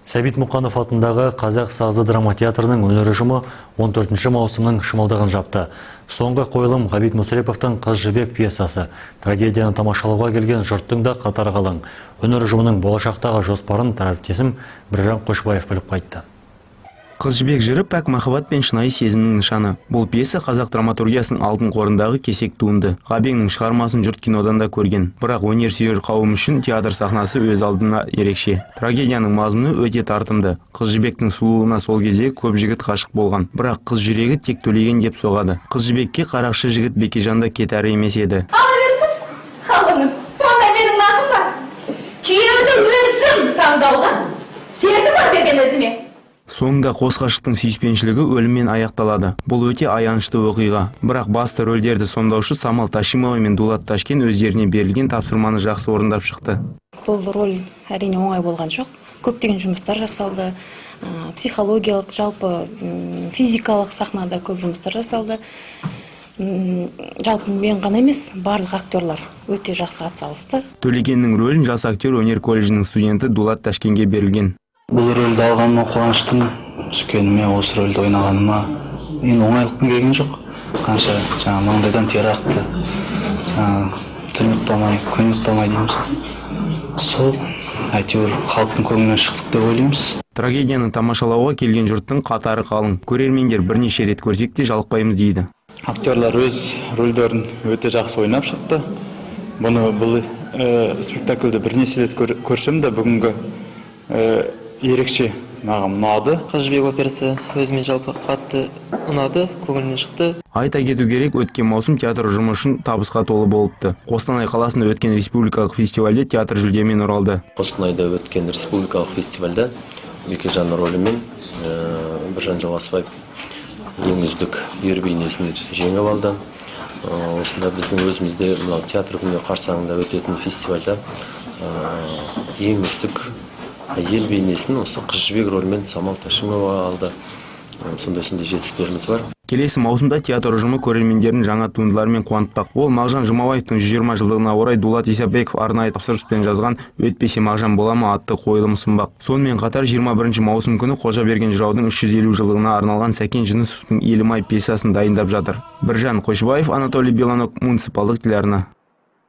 Сәбит Мұқанов атындағы Қазақ сазды драма театрының өнер ұжымы 14 маусымның шымылдығын жапты. Соңғы қойылым — Ғабит Мүсіреповтың «Қыз Жібек» пьесасы. Трагедияны тамашалауға келген жұрттың да қатары қалың. Өнер ұжымының болашақтағы жоспарын әріптесім Біржан Қошбаев біліп қайтты. «Қыз Жібек» жыры — пәк махаббат пен шынайы сезімнің нышаны. Бұл пьеса — қазақ драматургиясының алтын қорындағы кесек туынды. Ғабеңнің шығармасын жұрт кинодан да көрген. Бірақ өнер сүйер қауым үшін театр сахнасы өз алдына ерекше. Трагедияның мазмұны өте тартымды. Қыз Жібектің сұлулығына сол кездегі көп жігіт ғашық болған. Бірақ қыз жүрегі тек Төлеген деп соғады. Қыз Жібекке қарақшы жігіт Бекежан да кетәрі емес еді. Ала берсін халқының, онда менің нақым бар. Күйеуді өзім таңдауға сенім бар берген өзіме. Соңында қос ғашықтың сүйіспеншілігі өліммен аяқталады. Бұл өте аянышты оқиға. Бірақ басты рөлдерді сомдаушы Самал Ташимова мен Дулат Ташкен өздеріне берілген тапсырманы жақсы орындап шықты. Бұл роль, әрине, оңай болған жоқ. Көптеген жұмыстар жасалды. Психологиялық, жалпы физикалық сахнада көп жұмыстар жасалды. Жалпы мен ғана емес, барлық актерлар өте жақсы атсалысты. Төлегеннің рөлін жас актер, өнер колледжінің студенті Дулат Ташкенге берілген. Бұл рөлді алғаныма қуаныштымын, түскеніме, осы рөлді ойнағаныма. Енді оңайлықпен келген жоқ. Қанша жаңағы маңдайдан тер ақты, жаңағы түн ұйықтамай, күн ұйықтамай дейміз ғой. Сол әйтеуір халықтың көңілінен шықтық деп ойлаймыз. Трагедияны тамашалауға келген жұрттың қатары қалың. Көрермендер бірнеше рет көрсек те жалықпаймыз дейді. Актерлар өз рөлдерін өте жақсы ойнап шықты. Бұны бұл спектакльді бірнеше рет көрсем де, бүгінгі ерекше маған ұнады. «Қыз Жібек» операсы өзіме жалпы қатты ұнады, көңілімнен шықты. Айта кету керек, өткен маусым театр ұжымы үшін табысқа толы болыпты. Қостанай қаласында өткен республикалық фестивальде театр жүлдемен оралды. Қостанайда өткен республикалық фестивальда Бекежан рөлімен Біржан Жалғасбаев ең үздік ер бейнесін жеңіп алды. Осында біздің өзімізде мынау театр күні қарсаңында өтетін фестивальда ең үздік әйел бейнесін осы Қыз Жібек рөлімен Самал Ташимова алды. Сондай жетістіктеріміз бар. Келесі маусымда театр ұжымы көрермендерін жаңа туындылармен қуантпақ. Ол Мағжан Жұмабаевтың 120 жылдығына орай Дулат Исабеков арнайы тапсырыспен жазған «Өйтпесе Мағжан бола ма» атты қойылым ұсынбақ. Сонымен қатар 21 маусым күні Қожаберген жыраудың 350 жылдығына арналған Сәкен Жүнісовтің «Елім-ай» пьесасын дайындап жатыр. Біржан Қойшыбаев, Анатолий Беланок, муниципалдық телеарна.